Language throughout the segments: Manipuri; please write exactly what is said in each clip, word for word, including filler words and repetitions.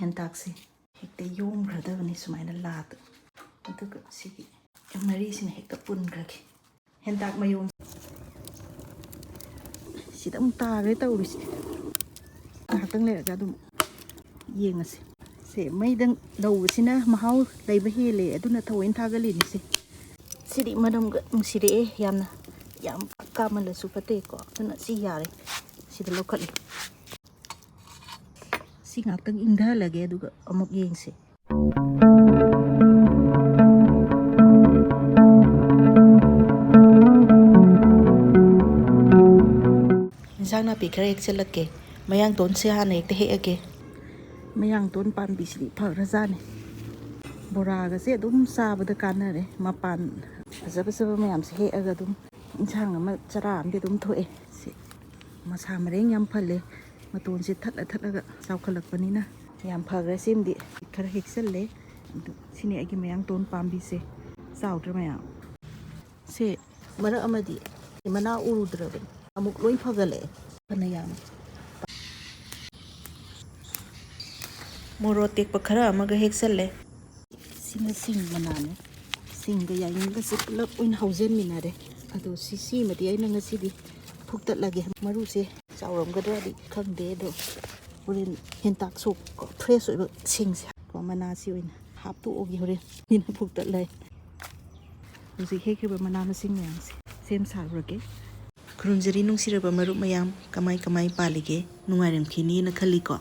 ꯍꯦꯟꯇꯥꯛꯁꯦ ꯍꯦꯛꯇ ꯌꯣꯝꯈ꯭ꯔꯗꯕꯅꯤ ꯁꯨꯃꯥꯏꯅ ꯂꯥꯗ꯫ ꯑꯗꯨꯒ ꯁꯤꯒꯤ ꯃꯔꯤꯁꯤꯅ ꯍꯦꯛꯇ ꯄꯨꯟꯈ꯭ꯔꯒꯦ꯫ ꯍꯦꯟꯇꯥꯛ ꯃꯌꯣꯝ ꯁꯤꯗ ꯑꯃꯨꯛ ꯇꯥꯈ꯭ꯔꯦ ꯇꯧꯔꯤꯁꯦ꯫ ꯉꯥꯏꯍꯥꯛꯇꯪ ꯂꯩꯔꯒ ꯑꯗꯨꯝ ꯌꯦꯡꯉꯁꯤ꯫ ꯁꯦ, ꯃꯩꯗ ꯂꯧꯕꯁꯤꯅ ꯃꯍꯥꯎ ꯂꯩꯕ ꯍꯦꯜꯂꯦ, ꯑꯗꯨꯅ ꯊꯑꯣꯏꯅ ꯊꯥꯒꯠꯂꯤꯅꯤ ꯁꯦ꯫ ꯁꯤꯗꯤ ꯃꯅꯝꯒ ꯅꯨꯡꯁꯤꯔꯛꯑꯦ ꯌꯥꯝꯅ꯫ ꯌꯥꯝ ꯀꯥꯃꯜꯂꯁꯨ ꯐꯠꯇꯦꯀꯣ, ꯑꯗꯨꯅ ꯁꯤ ꯌꯥꯔꯦ꯫ ꯁꯤꯗ ꯂꯧꯈꯠꯂꯤ꯫ ꯁꯤ ꯉꯥꯛꯇꯪ ꯏꯪꯊꯍꯜꯂꯒꯦ, ꯑꯗꯨꯒ ꯑꯃꯨꯛ ꯌꯦꯡꯁꯤ꯫ ꯏꯟꯁꯥꯡ ꯅꯥꯄꯤ ꯈꯔ ꯍꯦꯛꯆꯜꯂꯛꯀꯦ꯫ ꯃꯌꯥꯡꯇꯣꯟꯁꯦ ꯍꯥꯟꯅ ꯍꯦꯛꯇ ꯍꯦꯛꯑꯒꯦ꯫ ꯃꯌꯥꯡꯇꯣꯟ ꯄꯥꯝꯕꯤꯁꯤꯗꯤ ꯐꯈ꯭ꯔꯖꯥꯠꯅꯤ꯫ ꯕꯣꯔꯥꯒꯁꯦ ꯑꯗꯨꯝ ꯆꯥꯕꯗ ꯀꯥꯟꯅꯔꯦ꯫ ꯃꯄꯥꯟ ꯐꯖ ꯐꯖꯕ ꯃꯌꯥꯝꯁꯦ ꯍꯦꯛꯑꯒ ꯑꯗꯨꯝ ꯏꯟꯁꯥꯡ ꯑꯃ, ꯆꯔꯥ ꯑꯃꯗꯤ ꯑꯗꯨꯝ ꯊꯣꯛꯑꯦ꯫ ꯁꯤ ꯃꯁꯥ ꯃꯔꯦꯡ ꯌꯥꯝ ꯐꯜꯂꯦ꯫ ꯃꯇꯣꯟꯁꯦ ꯊꯠꯂ ꯊꯠꯂꯒ ꯆꯥꯎꯈꯠꯂꯛꯄꯅꯤꯅ ꯌꯥꯝ ꯐꯈ꯭ꯔꯦ꯫ ꯁꯤꯃꯗꯤ ꯈꯔ ꯍꯦꯛꯆꯜꯂꯦ꯫ ꯑꯗꯨ ꯁꯤꯅꯤ ꯑꯩꯒꯤ ꯃꯌꯥꯡꯇꯣꯟ ꯄꯥꯝꯕꯤꯁꯦ꯫ ꯆꯥꯎꯗ꯭ꯔꯥ ꯃꯌꯥꯝ? ꯁꯦ ꯃꯔꯛ ꯑꯃꯗꯤ ꯃꯅꯥ ꯎꯔꯨꯗ꯭ꯔꯕꯅꯤ, ꯑꯃꯨꯛ ꯂꯣꯏ ꯐꯒꯠꯂꯛꯑꯦ꯫ ꯐꯅ ꯌꯥꯝ꯫ ꯃꯣꯔꯣꯛ ꯑꯇꯦꯛꯄ ꯈꯔ ꯑꯃꯒ ꯍꯦꯛꯆꯜꯂꯦ꯫ ꯁꯤꯅ ꯁꯤꯡ ꯃꯅꯥꯅꯤ꯫ ꯁꯤꯡꯒ ꯌꯥꯏꯉꯪꯒꯁꯦ ꯄꯨꯂꯞ ꯑꯣꯏꯅ ꯍꯧꯖꯤꯟꯃꯤꯟꯅꯔꯦ꯫ ꯑꯗꯣ ꯁꯤ, ꯁꯤꯃꯗꯤ ꯑꯩꯅ ꯉꯁꯤꯗꯤ ꯐꯨꯛꯇꯠꯂꯒꯦ꯫ ꯃꯔꯨꯁꯦ ꯆꯥꯎꯔꯝꯒꯗ꯭ꯔꯗꯤ ꯈꯪꯗꯦ, ꯑꯗꯣ ꯍꯣꯔꯦꯟ ꯍꯦꯟꯇꯥꯛ ꯁꯣꯛ ꯐ꯭ꯔꯦꯁ ꯑꯣꯏꯕ ꯁꯤꯡꯁꯦ ꯀꯣ, ꯃꯅꯥꯁꯤ ꯑꯣꯏꯅ ꯍꯥꯞꯇꯣꯛꯑꯒꯦ ꯍꯣꯔꯦꯟ꯫ ꯅꯤꯅ ꯐꯨꯛꯇꯠꯂꯦ꯫ ꯍꯧꯖꯤꯛ ꯍꯦꯛꯈꯤꯕ ꯃꯅꯥ ꯃꯁꯤꯡ ꯃꯌꯥꯝꯁꯦ ꯁꯦꯝ ꯁꯥꯔꯨꯔꯒꯦ꯫ ꯈꯨꯔꯨꯝꯖꯔꯤ ꯅꯨꯡꯁꯤꯔꯕ ꯃꯔꯨꯞ ꯃꯌꯥꯝ, ꯀꯃꯥꯏ ꯀꯃꯥꯏ ꯄꯥꯜꯂꯤꯒꯦ? ꯅꯨꯡꯉꯥꯏꯔꯝꯈꯤꯅꯤꯅ ꯈꯜꯂꯤꯀꯣ꯫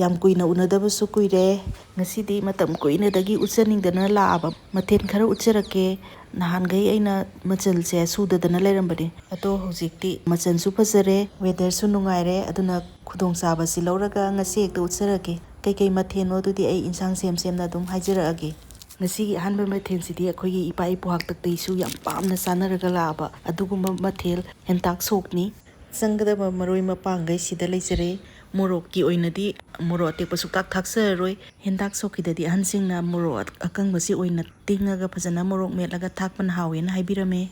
ꯌꯥꯝ ꯀꯨꯏꯅ ꯎꯅꯗꯕꯁꯨ ꯀꯨꯏꯔꯦ꯫ ꯉꯁꯤꯗꯤ ꯃꯇꯝ ꯀꯨꯏꯅꯗꯒꯤ ꯎꯠꯆꯅꯤꯡꯗꯅ ꯂꯥꯛꯑꯕ ꯃꯊꯦꯜ ꯈꯔ ꯎꯠꯆꯔꯛꯀꯦ꯫ ꯅꯍꯥꯟꯈꯩ ꯑꯩꯅ ꯃꯆꯜꯁꯦ ꯁꯨꯗꯗꯅ ꯂꯩꯔꯝꯕꯅꯦ, ꯑꯗꯣ ꯍꯧꯖꯤꯛꯇꯤ ꯃꯆꯜꯁꯨ ꯐꯖꯔꯦ, ꯋꯦꯗꯔꯁꯨ ꯅꯨꯡꯉꯥꯏꯔꯦ, ꯑꯗꯨꯅ ꯈꯨꯗꯣꯡꯆꯥꯕꯁꯤ ꯂꯧꯔꯒ ꯉꯁꯤ ꯍꯦꯛꯇ ꯎꯠꯆꯔꯛꯀꯦ꯫ ꯀꯩꯀꯩ ꯃꯊꯦꯜꯅꯣ ꯑꯗꯨꯗꯤ ꯑꯩ ꯏꯟꯁꯥꯡ ꯁꯦꯝ ꯁꯦꯝꯅ ꯑꯗꯨꯝ ꯍꯥꯏꯖꯔꯛꯑꯒꯦ꯫ ꯉꯁꯤꯒꯤ ꯑꯍꯥꯟꯕ ꯃꯊꯦꯜꯁꯤꯗꯤ ꯑꯩꯈꯣꯏꯒꯤ ꯏꯄꯥ ꯏꯄꯨ ꯍꯥꯛꯇꯛꯇꯒꯤꯁꯨ ꯌꯥꯝ ꯄꯥꯝꯅ ꯆꯥꯅꯔꯒ ꯂꯥꯛꯑꯕ ꯑꯗꯨꯒꯨꯝꯕ ꯃꯊꯦꯜ ꯍꯦꯟꯇꯥꯛ ꯁꯣꯛꯅꯤ꯫ ꯆꯪꯒꯗꯕ ꯃꯔꯣꯏ ꯃꯄꯥꯡꯈꯩ ꯁꯤꯗ ꯂꯩꯖꯔꯦ꯫ ꯃꯣꯔꯣꯛꯀꯤ ꯑꯣꯏꯅꯗꯤ ꯃꯣꯔꯣꯛ ꯑꯇꯦꯛꯄ ꯁꯨꯛꯊꯥꯛ ꯊꯥꯛꯆꯔꯔꯣꯏ꯫ ꯍꯦꯟꯇꯥꯛ ꯁꯣꯛꯀꯤꯗꯗꯤ ꯑꯍꯟꯁꯤꯡꯅ ꯃꯣꯔꯣꯛ ꯑꯀꯪꯕꯁꯤ ꯑꯣꯏꯅ ꯇꯤꯡꯉꯒ ꯐꯖꯅ ꯃꯣꯔꯣꯛ ꯃꯦꯠꯂꯒ ꯊꯥꯛꯄꯅ ꯍꯥꯎꯋꯦꯅ ꯍꯥꯏꯕꯤꯔꯝꯃꯦ꯫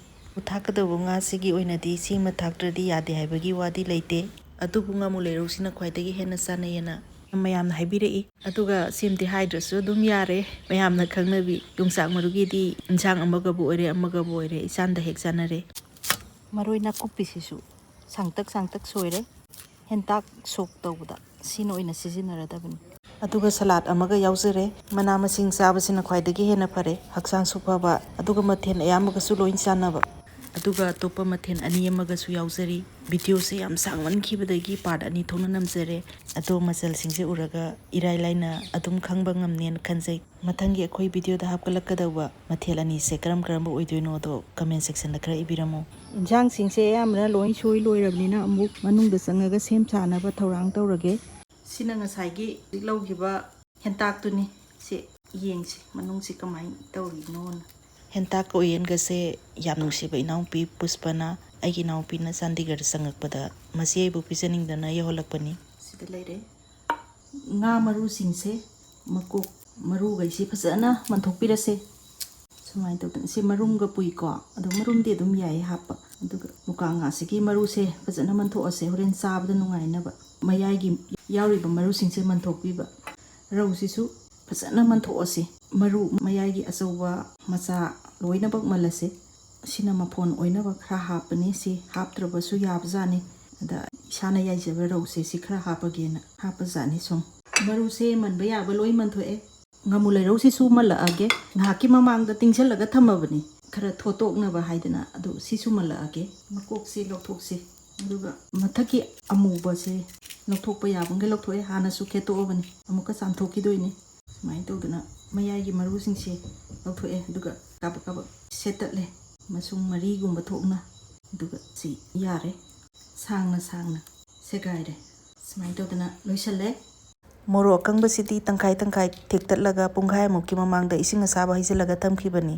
ꯊꯥꯛꯀꯗꯧꯕ ꯉꯥꯁꯤꯒꯤ ꯑꯣꯏꯅꯗꯤ ꯁꯤꯃ ꯊꯥꯛꯇ꯭ꯔꯗꯤ ꯌꯥꯗꯦ ꯍꯥꯏꯕꯒꯤ ꯋꯥꯗꯤ ꯂꯩꯇꯦ, ꯑꯗꯨꯕꯨ ꯉꯥꯃꯨ ꯂꯩꯔꯧꯁꯤꯅ ꯈ꯭ꯋꯥꯏꯗꯒꯤ ꯍꯦꯟꯅ ꯆꯥꯅꯩꯌꯦꯅ ꯃꯌꯥꯝꯅ ꯍꯥꯏꯕꯤꯔꯛꯏ꯫ ꯑꯗꯨꯒ ꯁꯤꯃꯗꯤ ꯍꯥꯏꯗ꯭ꯔꯁꯨ ꯑꯗꯨꯝ ꯌꯥꯔꯦ, ꯃꯌꯥꯝꯅ ꯈꯪꯅꯕꯤ ꯌꯣꯡꯆꯥꯛ ꯃꯔꯨꯒꯤꯗꯤ ꯏꯟꯁꯥꯡ ꯑꯃꯒꯕꯨ ꯑꯣꯏꯔꯦ, ꯑꯃꯒꯕꯨ ꯑꯣꯏꯔꯦ, ꯏꯆꯥꯟꯗ ꯍꯦꯛ ꯆꯥꯟꯅꯔꯦ꯫ ꯃꯔꯣꯏ ꯅꯥꯀꯨꯞꯄꯤꯁꯤꯁꯨ ꯁꯥꯡꯇꯛ ꯁꯥꯡꯇꯛ ꯁꯣꯏꯔꯦ꯫ ꯍꯦꯟꯇꯥꯛ ꯁꯣꯛ ꯇꯧꯕꯗ ꯁꯤꯅ ꯑꯣꯏꯅ ꯁꯤꯖꯤꯟꯅꯔꯗꯕꯅꯤ꯫ ꯑꯗꯨꯒ ꯁꯂꯥꯗ ꯑꯃꯒ ꯌꯥꯎꯖꯔꯦ꯫ ꯃꯅꯥ ꯃꯁꯤꯡ ꯆꯥꯕꯁꯤꯅ ꯈ꯭ꯋꯥꯏꯗꯒꯤ ꯍꯦꯟꯅ ꯐꯔꯦ, ꯍꯛꯆꯥꯡꯁꯨ ꯐꯕ, ꯑꯗꯨꯒ ꯃꯊꯦꯜ ꯑꯌꯥꯝꯕꯒꯁꯨ ꯂꯣꯏ ꯆꯥꯟꯅꯕ꯫ ꯑꯗꯨꯒ ꯑꯇꯣꯞꯄ ꯃꯊꯦꯜ ꯑꯅꯤ ꯑꯃꯒꯁꯨ ꯌꯥꯎꯖꯔꯤ꯫ ꯚꯤꯗꯤꯑꯣꯁꯦ ꯌꯥꯝ ꯁꯥꯡꯃꯟꯈꯤꯕꯗꯒꯤ ꯄꯥꯔꯠ ꯑꯅꯤ ꯊꯣꯛꯅ ꯅꯝꯖꯔꯦ꯫ ꯑꯗꯣ ꯃꯆꯜꯁꯤꯡꯁꯦ ꯎꯔꯒ ꯏꯔꯥꯏ ꯂꯥꯏꯅ ꯑꯗꯨꯝ ꯈꯪꯕ ꯉꯝꯅꯦꯅ ꯈꯟꯖꯩ꯫ ꯃꯊꯪꯒꯤ ꯑꯩꯈꯣꯏ ꯚꯤꯗꯤꯑꯣꯗ ꯍꯥꯞꯀꯠꯂꯛꯀꯗꯧꯕ ꯃꯊꯦꯜ ꯑꯅꯤꯁꯦ ꯀꯔꯝ ꯀꯔꯝꯕ ꯑꯣꯏꯗꯣꯏꯅꯣꯗꯣ ꯀꯃꯦꯟ ꯁꯦꯛꯁꯟꯗ ꯈꯔ ꯏꯕꯤꯔꯝꯃꯨ꯫ ꯏꯟꯁꯥꯡꯁꯤꯡꯁꯦ ꯑꯌꯥꯝꯕꯅ ꯂꯣꯏ ꯁꯣꯏ ꯂꯣꯏꯔꯕꯅꯤꯅ ꯑꯃꯨꯛ ꯃꯅꯨꯡꯗ ꯆꯪꯉꯒ ꯁꯦꯝ ꯁꯥꯅꯕ ꯊꯧꯔꯥꯡ ꯇꯧꯔꯒꯦ꯫ ꯁꯤꯅ ꯉꯁꯥꯏꯒꯤ ꯂꯧꯈꯤꯕ ꯍꯦꯟꯇꯥꯛꯇꯨꯅꯤ꯫ ꯁꯤ ꯌꯦꯡꯁꯤ ꯃꯅꯨꯡꯁꯤ ꯀꯃꯥꯏꯅ ꯇꯧꯔꯤꯅꯣꯅ꯫ ꯍꯦꯟꯇꯥꯛꯀ ꯎꯌꯦꯟꯒꯁꯦ ꯌꯥꯝ ꯅꯨꯡꯁꯤꯕ ꯏꯅꯥꯎꯄꯤ ꯄꯨꯁꯄꯅ, ꯑꯩꯒꯤ ꯏꯅꯥꯎꯄꯤꯅ ꯆꯥꯟꯗꯤꯒꯔꯗ ꯆꯪꯉꯛꯄꯗ ꯃꯁꯤ ꯑꯩꯕꯨ ꯄꯤꯖꯅꯤꯡꯗꯅ ꯌꯧꯍꯜꯂꯛꯄꯅꯤ꯫ ꯁꯤꯗ ꯂꯩꯔꯦ꯫ ꯉꯥ ꯃꯔꯨꯁꯤꯡꯁꯦ, ꯃꯀꯣꯛ ꯃꯔꯨꯈꯩꯁꯤ ꯐꯖꯅ ꯃꯟꯊꯣꯛꯄꯤꯔꯁꯦ꯫ ꯁꯨꯃꯥꯏꯅ ꯇꯧꯗꯅ ꯁꯤ ꯃꯔꯨꯝꯒ ꯄꯨꯏꯀꯣ꯫ ꯑꯗꯣ ꯃꯔꯨꯝꯗꯤ ꯑꯗꯨꯝ ꯌꯥꯏꯌꯦ ꯍꯥꯞꯄ꯫ ꯑꯗꯨꯒ ꯃꯨꯀꯥ ꯉꯥꯁꯤꯒꯤ ꯃꯔꯨꯁꯦ ꯐꯖꯅ ꯃꯟꯊꯣꯛꯑꯁꯦ, ꯍꯣꯔꯦꯟ ꯆꯥꯕꯗ ꯅꯨꯡꯉꯥꯏꯅꯕ꯫ ꯃꯌꯥꯏꯒꯤ ꯌꯥꯎꯔꯤꯕ ꯃꯔꯨꯁꯤꯡꯁꯦ ꯃꯟꯊꯣꯛꯄꯤꯕ꯫ ꯔꯧꯁꯤꯁꯨ ꯐꯖꯅ ꯃꯟꯊꯣꯛꯑꯁꯤ꯫ ꯃꯔꯨ ꯃꯌꯥꯏꯒꯤ ꯑꯆꯧꯕ ꯃꯆꯥ ꯂꯣꯏꯅꯃꯛ ꯃꯜꯂꯁꯤ꯫ ꯁꯤꯅ ꯃꯐꯣꯟ ꯑꯣꯏꯅꯕ ꯈꯔ ꯍꯥꯞꯄꯅꯤ꯫ ꯁꯤ ꯍꯥꯞꯇ꯭ꯔꯕꯁꯨ ꯌꯥꯕꯖꯥꯠꯅꯤ꯫ ꯑꯗ ꯏꯁꯥꯅ ꯌꯥꯏꯖꯕ ꯔꯧꯁꯦ ꯁꯤ ꯈꯔ ꯍꯥꯞꯄꯒꯦꯅ ꯍꯥꯞꯄꯖꯥꯠꯅꯤ꯫ ꯁꯨꯝ ꯃꯔꯨꯁꯦ ꯃꯟꯕ ꯌꯥꯕ ꯂꯣꯏ ꯃꯟꯊꯣꯛꯑꯦ꯫ ꯉꯥꯃꯨ ꯂꯩꯔꯧꯁꯤꯁꯨ ꯃꯜꯂꯛꯑꯒꯦ꯫ ꯉꯥꯏꯍꯥꯛꯀꯤ ꯃꯃꯥꯡꯗ ꯇꯤꯡꯁꯤꯜꯂꯒ ꯊꯝꯃꯕꯅꯤ, ꯈꯔ ꯊꯣꯠꯇꯣꯛꯅꯕ ꯍꯥꯏꯗꯅ꯫ ꯑꯗꯨ ꯁꯤꯁꯨ ꯃꯜꯂꯛꯑꯒꯦ꯫ ꯃꯀꯣꯛꯁꯤ ꯂꯧꯊꯣꯛꯁꯤ꯫ ꯑꯗꯨꯒ ꯃꯊꯛꯀꯤ ꯑꯃꯨꯕꯁꯦ ꯂꯧꯊꯣꯛꯄ ꯌꯥꯕꯈꯩ ꯂꯧꯊꯣꯛꯑꯦ꯫ ꯍꯥꯟꯅꯁꯨ ꯈꯦꯠꯇꯣꯛꯑꯕꯅꯤ, ꯑꯃꯨꯛꯀ ꯆꯥꯝꯊꯣꯛꯈꯤꯗꯣꯏꯅꯤ꯫ ꯁꯨꯃꯥꯏꯅ ꯇꯧꯗꯅ ꯃꯌꯥꯏꯒꯤ ꯃꯔꯨꯁꯤꯡꯁꯦ ꯂꯧꯊꯣꯛꯑꯦ꯫ ꯑꯗꯨꯒ ꯀꯥꯕꯛ ꯀꯥꯕꯛ ꯁꯦꯠꯇꯠꯂꯦ, ꯃꯁꯨꯡ ꯃꯔꯤꯒꯨꯝꯕ ꯊꯣꯛꯅ꯫ ꯑꯗꯨꯒ ꯁꯤ ꯌꯥꯔꯦ, ꯁꯥꯡꯅ ꯁꯥꯡꯅ ꯁꯦꯒꯥꯏꯔꯦ꯫ ꯁꯨꯃꯥꯏꯅ ꯇꯧꯗꯅ ꯂꯣꯏꯁꯜꯂꯦ꯫ ꯃꯣꯔꯣꯛ ꯑꯀꯪꯕꯁꯤꯗꯤ ꯇꯪꯈꯥꯏ ꯇꯪꯈꯥꯏ ꯊꯦꯛꯇꯠꯂꯒ ꯄꯨꯡꯈꯥꯏꯃꯨꯛꯀꯤ ꯃꯃꯥꯡꯗ ꯏꯁꯤꯡ ꯑꯁꯥꯕ ꯍꯩꯖꯤꯜꯂꯒ ꯊꯝꯈꯤꯕꯅꯤ꯫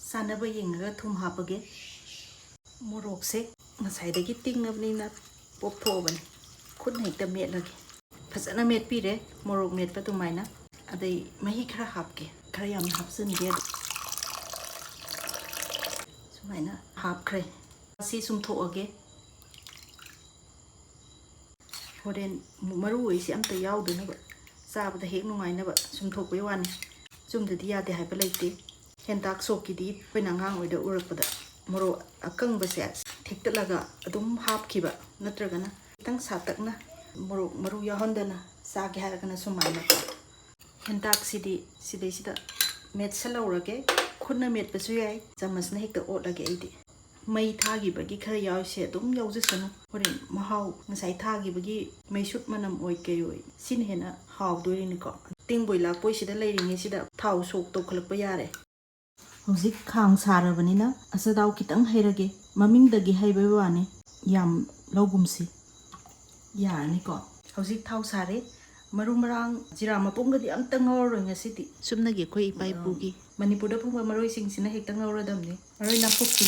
ꯆꯥꯅꯕ ꯌꯦꯡꯉꯒ ꯊꯨꯝ ꯍꯥꯞꯄꯒꯦ꯫ ꯃꯣꯔꯣꯛꯁꯦ ꯉꯁꯥꯏꯗꯒꯤ ꯇꯤꯡꯉꯕꯅꯤꯅ ꯄꯣꯞꯊꯣꯛꯑꯕꯅꯤ꯫ ꯈꯨꯠꯅ ꯍꯦꯛꯇ ꯃꯦꯠꯂꯒꯦ꯫ ꯐꯖꯅ ꯃꯦꯠꯄꯤꯔꯦ, ꯃꯣꯔꯣꯛ ꯃꯦꯠꯄ ꯑꯗꯨꯃꯥꯏꯅ꯫ ꯑꯗꯩ ꯃꯍꯤ ꯈꯔ ꯍꯥꯞꯀꯦ, ꯈꯔ ꯌꯥꯝꯅ ꯍꯥꯞꯆꯤꯟꯒꯦ꯫ ꯁꯨꯃꯥꯏꯅ ꯍꯥꯞꯈ꯭ꯔꯦ꯫ ꯁꯤ ꯁꯨꯝꯊꯣꯛꯑꯒꯦ꯫ ꯍꯣꯔꯦꯟ ꯃꯔꯨ ꯑꯣꯏꯁꯦ ꯑꯝꯇ ꯌꯥꯎꯗꯅꯕ, ꯆꯥꯕꯗ ꯍꯦꯛ ꯅꯨꯡꯉꯥꯏꯅꯕ ꯁꯨꯝ ꯊꯣꯛꯄꯩ ꯋꯥꯅꯤ꯫ ꯆꯨꯝꯗꯗꯤ ꯌꯥꯗꯦ ꯍꯥꯏꯕ ꯂꯩꯇꯦ꯫ ꯍꯦꯟꯇꯥꯛ ꯁꯣꯛꯀꯤꯗꯤ ꯑꯩꯈꯣꯏꯅ ꯑꯉꯥꯡ ꯑꯣꯏꯗ ꯎꯔꯛꯄꯗ ꯃꯣꯔꯣꯛ ꯑꯀꯪꯕꯁꯦ ꯊꯦꯛꯇꯠꯂꯒ ꯑꯗꯨꯝ ꯍꯥꯞꯈꯤꯕ, ꯅꯠꯇ꯭ꯔꯒꯅ ꯈꯤꯇꯪ ꯁꯥꯇꯛꯅ ꯃꯣꯔꯣꯛ ꯃꯔꯨ ꯌꯥꯎꯍꯟꯗꯅ ꯆꯥꯒꯦ ꯍꯥꯏꯔꯒꯅ ꯁꯨꯃꯥꯏꯅ꯫ ꯍꯦꯟꯇꯥꯛꯁꯤꯗꯤ ꯁꯤꯗꯩꯁꯤꯗ ꯃꯦꯠꯁꯜꯍꯧꯔꯒꯦ꯫ ꯈꯨꯠꯅ ꯃꯦꯠꯄꯁꯨ ꯌꯥꯏ, ꯆꯥꯃꯁꯅ ꯍꯦꯛꯇ ꯑꯣꯠꯂꯒꯦ ꯑꯩꯗꯤ꯫ ꯃꯩ ꯊꯥꯈꯤꯕꯒꯤ ꯈꯔ ꯌꯥꯎꯔꯤꯁꯦ ꯑꯗꯨꯝ ꯌꯥꯎꯖꯁꯅꯨ꯫ ꯍꯣꯔꯦꯟ ꯃꯍꯥꯎ, ꯉꯁꯥꯏ ꯊꯥꯈꯤꯕꯒꯤ ꯃꯩꯁꯨꯠ ꯃꯅꯝ ꯑꯣꯏ ꯀꯩ ꯑꯣꯏ, ꯁꯤꯅ ꯍꯦꯟꯅ ꯍꯥꯎꯗꯣꯔꯤꯅꯤꯀꯣ꯫ ꯇꯦꯡꯕꯣꯏ ꯂꯥꯛꯄꯣꯏꯁꯤꯗ ꯂꯩꯔꯤꯉꯩꯁꯤꯗ ꯊꯥꯎ ꯁꯣꯛ ꯇꯧꯈꯠꯂꯛꯄ ꯌꯥꯔꯦ꯫ ꯍꯧꯖꯤꯛ ꯈꯥꯡ ꯁꯥꯔꯕꯅꯤꯅ ꯑꯆꯥꯊꯥꯎ ꯈꯤꯇꯪ ꯍꯩꯔꯒꯦ꯫ ꯃꯃꯤꯡꯗꯒꯤ ꯍꯩꯕꯩ ꯋꯥꯅꯤ, ꯌꯥꯝ ꯂꯧꯒꯨꯝꯁꯤ꯫ ꯌꯥꯔꯅꯤꯀꯣ꯫ ꯍꯧꯖꯤꯛ ꯊꯥꯎ ꯁꯥꯔꯦ꯫ ꯃꯔꯨ ꯃꯔꯥꯡ, ꯖꯤꯔꯥ ꯃꯄꯨꯝꯒꯗꯤ ꯑꯝꯇ ꯉꯧꯔꯔꯣꯏ ꯉꯁꯤꯗꯤ꯫ ꯆꯨꯝꯅꯒꯤ ꯑꯩꯈꯣꯏ ꯏꯄꯥ ꯏꯄꯨꯒꯤ꯫ ꯃꯅꯤꯄꯨꯔꯗ ꯐꯪꯕ ꯃꯔꯣꯏꯁꯤꯡꯁꯤꯅ ꯍꯦꯛꯇ ꯉꯧꯔꯗꯕꯅꯤ꯫ ꯃꯔꯣꯏ ꯅꯥꯀꯨꯞꯄꯤ,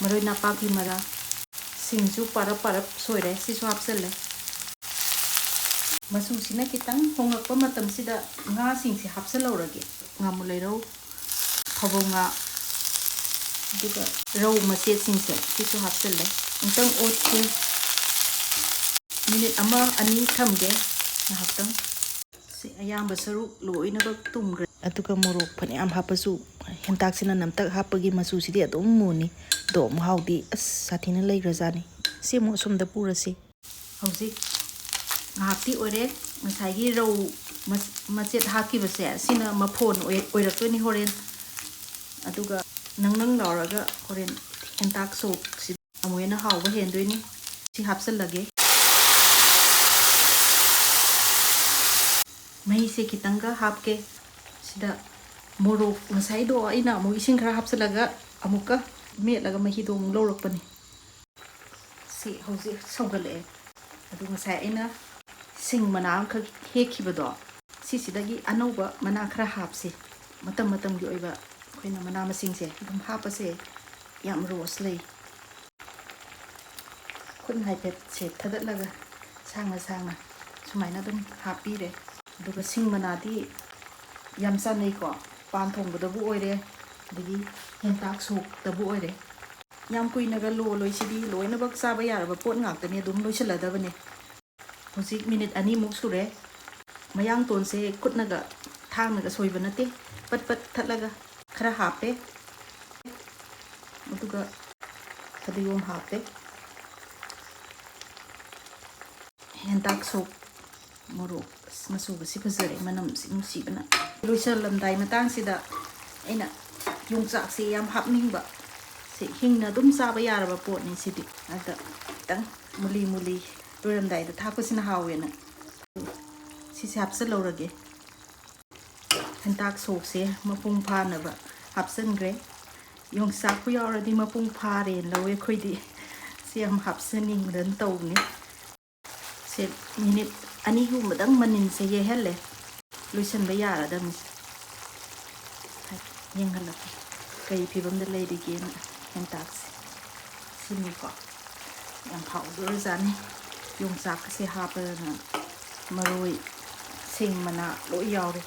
ꯃꯔꯣꯏ ꯅꯥꯄꯥꯛꯄꯤ ꯃꯔꯥ, ꯁꯤꯡꯁꯨ ꯄꯥꯔꯞ ꯄꯥꯔꯞ ꯁꯣꯏꯔꯦ, ꯁꯤꯁꯨ ꯍꯥꯞꯆꯜꯂꯦ꯫ ꯃꯆꯨꯁꯤꯅ ꯈꯤꯇꯪ ꯍꯣꯡꯂꯛꯄ ꯃꯇꯝꯁꯤꯗ ꯉꯥꯁꯤꯡꯁꯦ ꯍꯥꯞꯆꯜꯍꯧꯔꯒꯦ꯫ ꯉꯥꯃꯨ ꯂꯩꯔꯧ, ꯐꯕꯧ ꯉꯥ, ꯑꯗꯨꯒ ꯔꯧ ꯃꯆꯦꯠꯁꯤꯡꯁꯦ ꯁꯤꯁꯨ ꯍꯥꯞꯆꯜꯂꯦ꯫ ꯑꯃꯨꯛꯇꯪ ꯑꯣꯠꯀꯦ꯫ ꯃꯤꯅꯤꯠ ꯑꯃ ꯑꯅꯤ ꯊꯝꯒꯦ ꯉꯥꯏꯍꯥꯛꯇꯪ꯫ ꯁꯤ ꯑꯌꯥꯝꯕ ꯁꯔꯨꯛ ꯂꯣꯏꯅꯃꯛ ꯇꯨꯝꯈ꯭ꯔꯦ꯫ ꯑꯗꯨꯒ ꯃꯣꯔꯣꯛ ꯐꯅꯌꯥꯝ ꯍꯥꯞꯄꯁꯨ ꯍꯦꯟꯇꯥꯛꯁꯤꯅ ꯅꯝꯇꯛ ꯍꯥꯞꯄꯒꯤ ꯃꯆꯨꯁꯤꯗꯤ ꯑꯗꯨꯝ ꯃꯨꯅꯤ꯫ ꯑꯗꯣ ꯃꯍꯥꯎꯗꯤ ꯑꯁ ꯁꯥꯊꯤꯅ ꯂꯩꯈ꯭ꯔꯖꯥꯠꯅꯤ꯫ ꯁꯤ ꯑꯃꯨꯛ ꯑꯁꯣꯝꯗ ꯄꯨꯔꯁꯤ꯫ ꯍꯧꯖꯤꯛ ꯉꯥꯏꯍꯥꯛꯇꯤ ꯑꯣꯏꯔꯦ꯫ ꯉꯁꯥꯏꯒꯤ ꯔꯧ ꯃꯆ-, ꯃꯆꯦꯠ ꯍꯥꯞꯈꯤꯕꯁꯦ ꯁꯤꯅ ꯃꯐꯣꯟ ꯑꯣꯏ-, ꯑꯣꯏꯔꯛꯇꯣꯏꯅꯤ ꯍꯣꯔꯦꯟ꯫ ꯑꯗꯨꯒ ꯅꯪ ꯅꯪ ꯂꯥꯎꯔꯒ ꯍꯣꯔꯦꯟ ꯍꯦꯟꯇꯥꯛ ꯁꯣꯛꯁꯤ ꯑꯃꯨꯛ ꯍꯦꯟꯅ ꯍꯥꯎꯕ ꯍꯦꯟꯗꯣꯏꯅꯤ꯫ ꯁꯤ ꯍꯥꯞꯆꯜꯂꯒꯦ꯫ ꯃꯍꯤꯁꯦ ꯈꯤꯇꯪꯒ ꯍꯥꯞꯀꯦ꯫ ꯁꯤꯗ ꯃꯣꯔꯣꯛ ꯉꯁꯥꯏꯗꯣ ꯑꯩꯅ ꯑꯃꯨꯛ ꯏꯁꯤꯡ ꯈꯔ ꯍꯥꯞꯆꯜꯂꯒ ꯑꯃꯨꯛꯀ ꯃꯦꯠꯂꯒ ꯃꯍꯤꯗꯣ ꯑꯃꯨꯛ ꯂꯧꯔꯛꯄꯅꯤ꯫ ꯁꯤ ꯍꯧꯖꯤꯛ ꯁꯧꯒꯠꯂꯛꯑꯦ꯫ ꯑꯗꯨ ꯉꯁꯥꯏ ꯑꯩꯅ ꯁꯤꯡ ꯃꯅꯥ ꯑꯃꯈꯛ ꯍꯦꯛꯈꯤꯕꯗꯣ, ꯁꯤꯁꯤꯗꯒꯤ ꯑꯅꯧꯕ ꯃꯅꯥ ꯈꯔ ꯍꯥꯞꯁꯤ꯫ ꯃꯇꯝ ꯃꯇꯝꯒꯤ ꯑꯣꯏꯕ ꯑꯩꯈꯣꯏꯅ ꯃꯅꯥ ꯃꯁꯤꯡꯁꯦ ꯑꯗꯨꯝ ꯍꯥꯞꯄꯁꯦ꯫ ꯌꯥꯝ ꯔꯣꯁ ꯂꯩ꯫ ꯈꯨꯠꯅ ꯍꯥꯏꯐꯦꯠꯁꯦ ꯊꯗꯠꯂꯒ ꯁꯥꯡꯅ ꯁꯥꯡꯅ ꯁꯨꯃꯥꯏꯅ ꯑꯗꯨꯝ ꯍꯥꯞꯄꯤꯔꯦ꯫ ꯑꯗꯨꯒ ꯁꯤꯡ ꯃꯅꯥꯗꯤ ꯌꯥꯝ ꯆꯥꯅꯩꯀꯣ, ꯄꯥꯟ ꯊꯣꯡꯕꯗꯕꯨ ꯑꯣꯏꯔꯦ, ꯑꯗꯒꯤ ꯍꯦꯟꯇꯥꯛ ꯁꯣꯛꯇꯕꯨ ꯑꯣꯏꯔꯦ꯫ ꯌꯥꯝ ꯀꯨꯏꯅꯒ ꯂꯣꯜꯂꯣꯏ, ꯁꯤꯗꯤ ꯂꯣꯏꯅꯃꯛ ꯆꯥꯕ ꯌꯥꯔꯕ ꯄꯣꯠ ꯉꯥꯛꯇꯅꯤ, ꯑꯗꯨꯝ ꯂꯣꯏꯁꯤꯜꯂꯗꯕꯅꯦ꯫ ꯍꯧꯖꯤꯛ ꯃꯤꯅꯤꯠ ꯑꯅꯤꯃꯨꯛ ꯁꯨꯔꯦ꯫ ꯃꯌꯥꯡꯇꯣꯟꯁꯦ ꯈꯨꯠꯅꯒ ꯊꯥꯡꯅꯒ ꯁꯣꯏꯕ ꯅꯠꯇꯦ, ꯄꯠ ꯄꯠ ꯊꯠꯂꯒ ꯈꯔ ꯍꯥꯞꯄꯦ, ꯑꯗꯨꯒ ꯐꯗꯤꯒꯣꯝ ꯍꯥꯞꯄꯦ꯫ ꯍꯦꯟꯇꯥꯛ ꯁꯣꯛ ꯃꯣꯔꯣꯛ꯫ ꯑꯁ, ꯃꯆꯨꯒꯁꯤ ꯐꯖꯔꯦ, ꯃꯅꯝꯁꯤ ꯅꯨꯡꯁꯤꯕꯅ꯫ ꯂꯣꯏꯁꯜꯂꯝꯗꯥꯏ ꯃꯇꯥꯡꯁꯤꯗ ꯑꯩꯅ ꯌꯣꯡꯆꯥꯛꯁꯤ ꯌꯥꯝ ꯍꯥꯞꯅꯤꯡꯕ꯫ ꯁꯤ ꯍꯤꯡꯅ ꯑꯗꯨꯝ ꯆꯥꯕ ꯌꯥꯔꯕ ꯄꯣꯠꯅꯤ ꯁꯤꯗꯤ꯫ ꯑꯗ ꯈꯤꯇꯪ ꯃꯨꯂꯤ ꯃꯨꯂꯤ ꯂꯣꯏꯔꯝꯗꯥꯏꯗ ꯊꯥꯛꯄꯁꯤꯅ ꯍꯥꯎꯋꯦꯅ ꯁꯤꯁꯦ ꯍꯥꯞꯆꯜꯍꯧꯔꯒꯦ꯫ ꯍꯦꯟꯇꯥꯛ ꯁꯣꯛꯁꯦ ꯃꯄꯨꯡ ꯐꯥꯅꯕ ꯍꯥꯞꯆꯟꯈ꯭ꯔꯦ꯫ ꯌꯣꯡꯆꯥꯛꯄꯨ ꯌꯥꯎꯔꯗꯤ ꯃꯄꯨꯡ ꯐꯥꯔꯦꯅ ꯂꯧꯋꯦ ꯑꯩꯈꯣꯏꯗꯤ꯫ ꯁꯤ ꯌꯥꯝ ꯍꯥꯞꯆꯅꯤꯡꯗꯅ ꯇꯧꯕꯅꯤ꯫ ꯁꯦ ꯃꯤꯅꯤꯠ ꯑꯅꯤꯒꯨꯝꯕꯗꯪ ꯃꯅꯤꯟꯁꯦ ꯌꯩꯍꯜꯂꯦ, ꯂꯣꯏꯁꯤꯟꯕ ꯌꯥꯔꯗꯕꯅꯤ꯫ ꯌꯦꯡꯍꯜꯂꯛꯀꯦ ꯀꯩ ꯐꯤꯕꯝꯗ ꯂꯩꯔꯤꯒꯦꯅ ꯍꯦꯟꯇꯥꯛꯁꯦ꯫ ꯁꯤꯅꯤꯀꯣ, ꯌꯥꯝ ꯍꯥꯎꯗꯣꯔꯖꯥꯠꯅꯤ꯫ ꯌꯣꯡꯆꯥꯛꯀꯁꯦ ꯍꯥꯞꯄꯗꯅ ꯃꯔꯣꯏ, ꯁꯤꯡ ꯃꯅꯥ ꯂꯣꯏ ꯌꯥꯎꯔꯦ꯫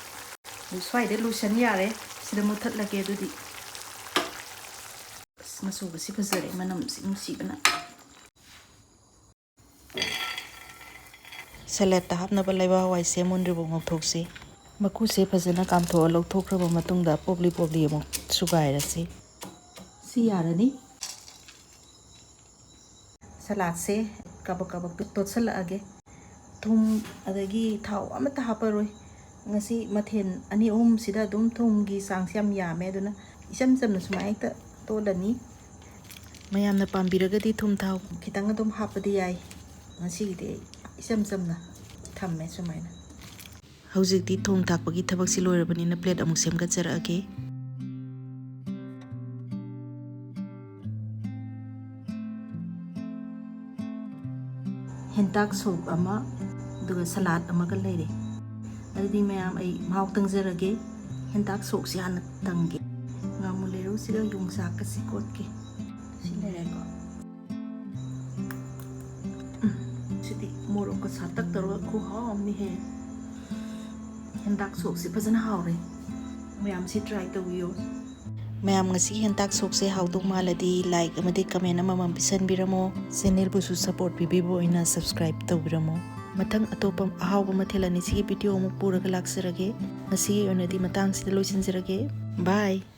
ꯑꯗꯨ ꯁ꯭ꯋꯥꯏꯗ ꯂꯣꯏꯁꯟ ꯌꯥꯔꯦ꯫ ꯁꯤꯗ ꯃꯨꯠꯊꯠꯂꯒꯦ ꯑꯗꯨꯗꯤ꯫ ꯑꯁ, ꯃꯆꯨꯒꯁꯤ ꯐꯖꯔꯦ, ꯃꯅꯝꯁꯤ ꯅꯨꯡꯁꯤꯕꯅ꯫ ꯁꯦꯂꯦꯠꯇ ꯍꯥꯞꯅꯕ ꯂꯩꯕꯥꯛ ꯍꯋꯥꯏꯁꯦ ꯃꯨꯟꯗ꯭ꯔꯤꯕ ꯉꯧꯊꯣꯛꯁꯤ꯫ ꯃꯀꯨꯁꯦ ꯐꯖꯅ ꯀꯥꯝꯊꯣꯛꯑ ꯂꯧꯊꯣꯛꯈ꯭ꯔꯕ ꯃꯇꯨꯡꯗ ꯄꯣꯞꯂꯤ ꯄꯣꯞꯂꯤ ꯑꯃꯨꯛ ꯁꯨꯒꯥꯏꯔꯁꯤ꯫ ꯁꯤ ꯌꯥꯔꯅꯤ꯫ ꯁꯂꯥꯠꯁꯦ ꯀꯕꯛ ꯀꯕꯛ ꯇꯣꯠꯁꯜꯂꯛꯑꯒꯦ꯫ ꯊꯨꯝ ꯑꯗꯒꯤ ꯊꯥꯎ ꯑꯃꯠꯇ ꯍꯥꯞꯄꯔꯣꯏ꯫ ꯉꯁꯤ ꯃꯊꯦꯜ ꯑꯅꯤ ꯑꯍꯨꯝꯁꯤꯗ ꯑꯗꯨꯝ ꯊꯨꯝꯒꯤ ꯆꯥꯡꯁꯦ ꯌꯥꯝ ꯌꯥꯝꯃꯦ, ꯑꯗꯨꯅ ꯏꯆꯝ ꯆꯝꯅ ꯁꯨꯃꯥꯏꯅ ꯍꯦꯛꯇ ꯇꯣꯠꯂꯅꯤ꯫ ꯃꯌꯥꯝꯅ ꯄꯥꯝꯕꯤꯔꯒꯗꯤ ꯊꯨꯝ ꯊꯥꯎ ꯈꯤꯇꯪ ꯑꯗꯨꯝ ꯍꯥꯞꯄꯗꯤ ꯌꯥꯏ꯫ ꯉꯁꯤꯒꯤꯗꯤ ꯑꯩ ꯏꯆꯝ ꯆꯝꯅ ꯊꯝꯃꯦ ꯁꯨꯃꯥꯏꯅ꯫ ꯍꯧꯖꯤꯛꯇꯤ ꯊꯣꯡ ꯊꯥꯛꯄꯒꯤ ꯊꯕꯛꯁꯤ ꯂꯣꯏꯔꯕꯅꯤꯅ ꯄ꯭ꯂꯦꯠ ꯑꯃꯨꯛ ꯁꯦꯝꯒꯠꯆꯔꯛꯑꯒꯦ꯫ ꯍꯦꯟꯇꯥꯛ ꯁꯣꯛ ꯑꯃ, ꯑꯗꯨꯒ ꯁꯂꯥꯠ ꯑꯃꯒ ꯂꯩꯔꯦ꯫ ꯑꯗꯨꯗꯤ ꯃꯌꯥꯝ, ꯑꯩ ꯃꯍꯥꯎ ꯇꯪꯖꯔꯒꯦ꯫ ꯍꯦꯟꯇꯥꯛ ꯁꯣꯛꯁꯤ ꯍꯥꯟꯅ ꯇꯪꯒꯦ꯫ ꯉꯥꯃꯨ ꯂꯩꯔꯧꯁꯤꯒ ꯌꯣꯡꯆꯥꯛꯀꯁꯤ ꯀꯣꯠꯀꯦ꯫ ꯁꯤ ꯂꯩꯔꯦꯀꯣ꯫ ꯎꯝ, ꯁꯤꯗꯤ ꯃꯣꯔꯣꯛꯀ ꯁꯥꯇꯛ ꯇꯧꯔꯒ ꯈꯨꯍꯥꯎ ꯑꯃꯅꯤꯍꯦ꯫ ꯍꯦꯟꯇꯥꯛ ꯁꯣꯛꯁꯤ ꯐꯖꯅ ꯍꯥꯎꯔꯦ꯫ ꯃꯌꯥꯝꯁꯤ try ꯇꯧꯕꯤꯌꯨ꯫ ꯃꯌꯥꯝ, ꯉꯁꯤꯒꯤ ꯍꯦꯟꯇꯥꯛ ꯁꯣꯛꯁꯦ ꯍꯥꯎꯗꯧ ꯃꯥꯜꯂꯗꯤ like ꯑꯃꯗꯤ comment ꯑꯃꯃꯝ ꯄꯤꯁꯟꯕꯤꯔꯝꯃꯣ꯫ Channelꯕꯨꯁꯨ support ꯄꯤꯕꯤꯕ ꯑꯣꯏꯅ subscribe ꯇꯧꯕꯤꯔꯝꯃꯣ꯫ ꯃꯊꯪ ꯑꯇꯣꯞꯄ ꯑꯍꯥꯎꯕ ꯃꯊꯦꯜ ꯑꯅꯤ ꯁꯤꯒꯤ video ꯑꯃꯨꯛ ꯄꯨꯔꯒ ꯂꯥꯛꯆꯔꯒꯦ꯫ ꯉꯁꯤꯒꯤ ꯑꯣꯏꯅꯗꯤ ꯃꯇꯥꯡꯁꯤꯗ ꯂꯣꯏꯁꯤꯟꯖꯔꯒꯦ꯫ Bye꯫